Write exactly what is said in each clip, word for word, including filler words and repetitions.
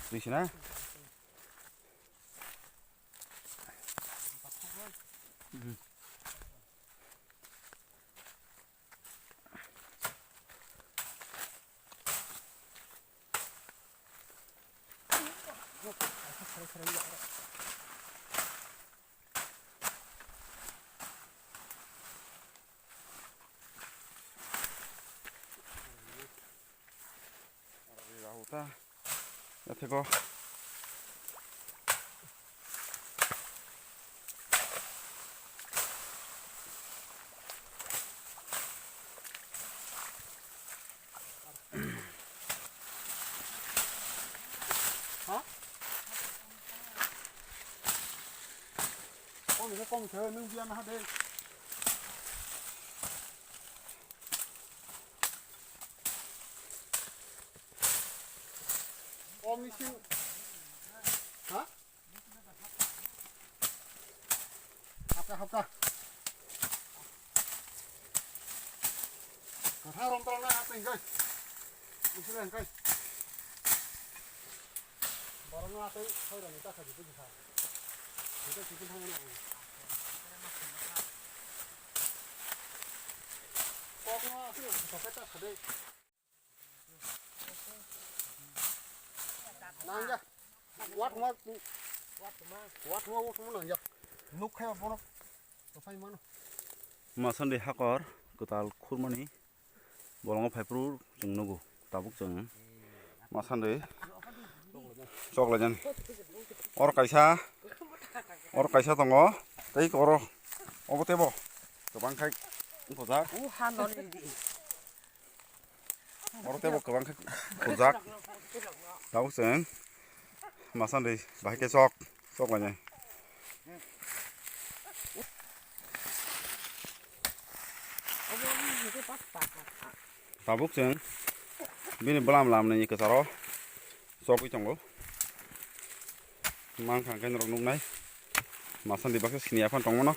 Twi sina. Rahuta. Ya theko. Ha? Kom khe kom khe nung biya na de. Kom ni sing. Ha? Hapka, hapka. Kwthar romtala na atwi hwnkhe. Isle hwnkhe. Borokno atwi soirani ta khaji buji kha. Hwnkhe chicken thangmani ang. Kokno aswk sokai ta khade. Nangya. Watma, watma, watma nangya. Nuk khe bono. Tofai mano. Masandi hakor kwtal khurmani bolongo phaiphuru chwng nugo. Tabuk chwng masandi chok laijani. Or kaisa, or kaisa tongo. Tei oro obo tebo kwbang khai bujak. Oro tebo kwbang khe khurjak. Tabuk chwng masandi bahai khe chok, chok lainai. Tabuk chwng bini bwlam lamni kwcharo chogwi tongo. Mangkha hwnkhe norok nuknai. Masandi baksa sini aphano tongmano.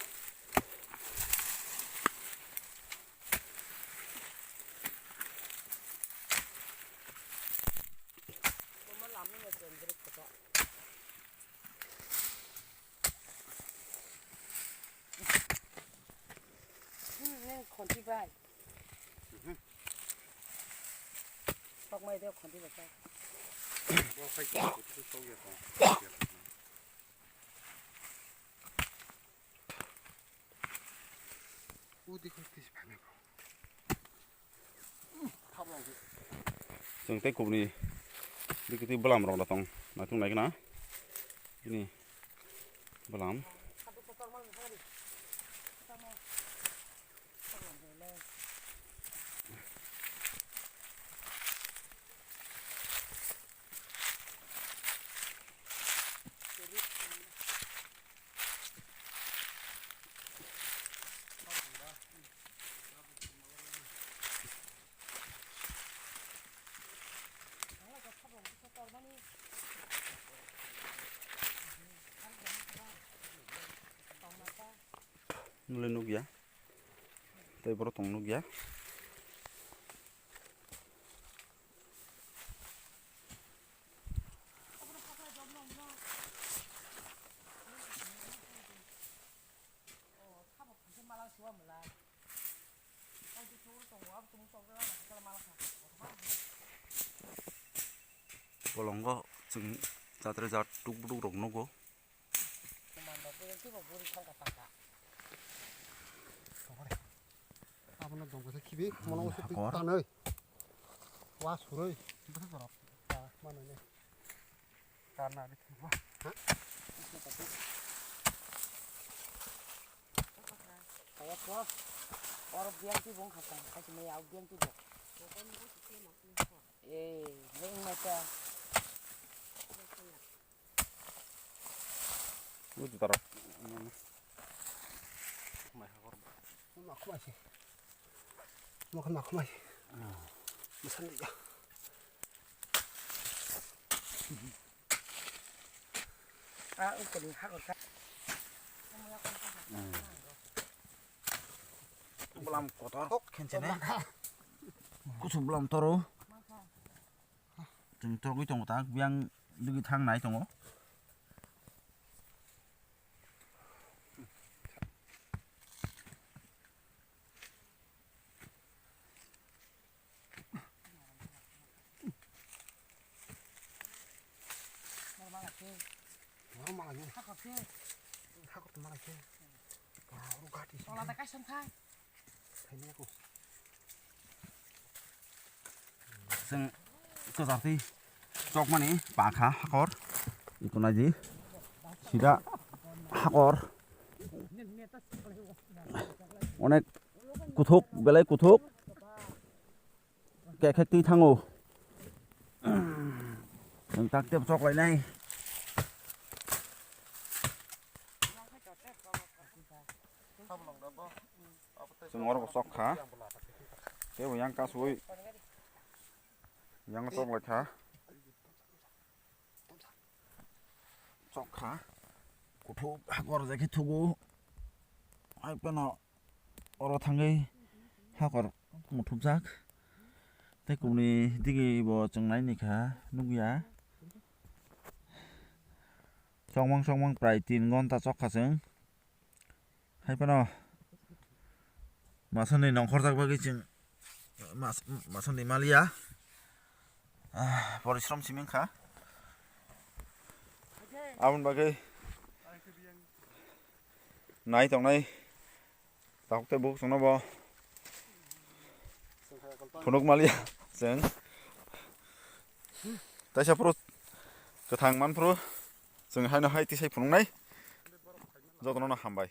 Khonti bai. Sok mai de khonti bai. Chwng tei kubuni bikitwi bwlam rok da tong naitung nai khna bini bwlam. Nule nukya. Tei borok tong nukya. Bolongo chwng jatre jat tuk butuk rok nugo. Abono dong khe khibi, mono se twi tanwi. Wa surwi. Bwsa borok. Ta manwi ne. Karna ri thwa. Ha? Kaya thwa. Oro biang ti bong khata, khai mai au biang ti bong. Eh, heng mai ta. Buji taro. Mai hakor. Makhmai se. Mokhe makhmai. Bwsandi ja. Ah, ukuni hakor ka. Bwlam kotor khenchene. Kusu bwlam toro. Chwng torgwi tongo ta, biyang Dugi thang nai tongo. Normal lagi. Hakor se. Hakor to malai se. Wah, oro gati se. Tola da kaisa wngkha. Thai ni aku. Chwng kwchartwi chokmani pakha hakor. Iko naidi. Sida hakor. Onek kuthuk, belai kuthuk. Kekhek twi thango. Nwng tak tep chok lainai. Chwng oro bo chok kha. Tei bo yang kasui. Yang chok lai kha. Chok kha. Kuthuk hakor jai khe thugo. Hai phano oro thangwi hakor muthupjak. Tei kubuni digi bo chwng nai ni kha, nukya. Chongmang chongmang prai tin gonta chok kha chwng. Hai phano masani nongkhorjak bagwi chwng mas-, masani maliya. Ah, porishrom simi wngkha. Aboni bagwi nai tongnai tabuk tei buk chwngno bo phunuk maliya chwng. Taisa phuru kwthang man phuru chwng haino hai tisai phunuknai. Jotono no hambai.